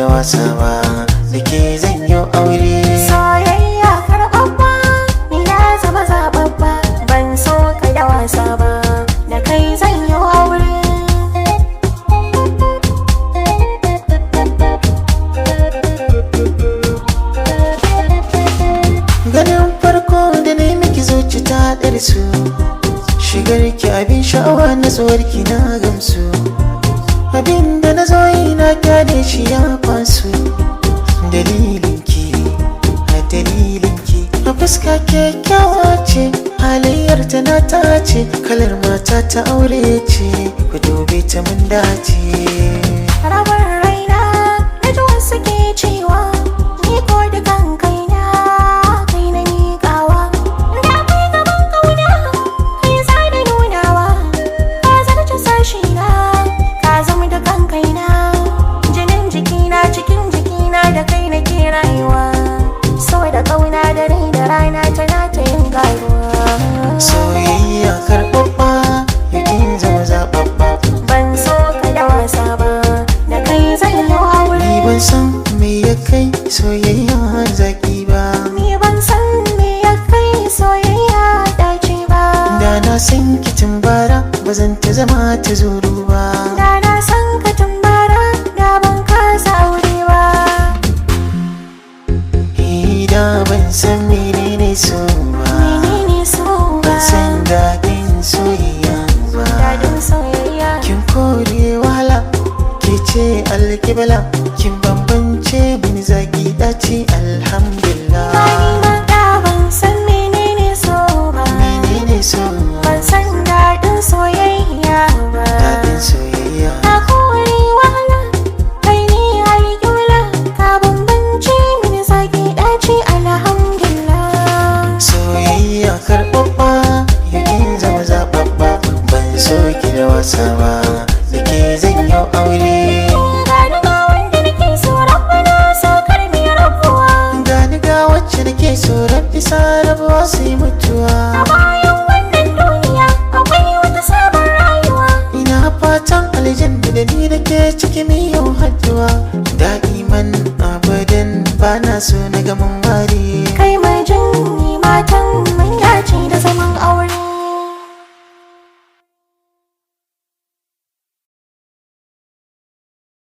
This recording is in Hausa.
da wasa ba, da ke zan yi aure. Soyayya karɓaɓɓa, ni na zama zaɓaɓɓa. Ban so ka da wasa ba, da kai zan yi aure. Ganin farko da na yi miki, zuci ta ɗarsu. Shigar ki abin sha'awa, natsuwar ki na gamsu. Abin da na zo yi na kyale shi ya fasu. Dalilin ki, a dalilin ki. A fuska kyakkyawa ce, halayyar ta na tace. Kalar mata ta aure ce, ku dube ta mun dace. Rabar raina na ji wasu ke cewa, ni ko dukan kaina kai na miƙawa. Da kai gaban kauna kai za da nunawa. Ka zarce sashina, ka zama dukan kaina. Jinin jikina, cikin jikina, da kai nake rayuwa. So da kauna da rai da rana tana ta yin karuwa. Soyayya karɓaɓɓa, yakin zama zaɓaɓɓa. Ban so ka da wasa ba, da kai zan yi aure. Ni ban san me ya kai soyayya zaki ba. Ni ban san me ya kai soyayya dace ba. Da na san kitin bara, ba zan ta zama ta zuru ba. Da na san ka tun bara, da ban kasa aure ba. Eh, da ban san menene so ba. Menene so ba? Ban san daɗin soyayya ba. Dadin soyayya. Kin kore wahala, ke ce alƙibla.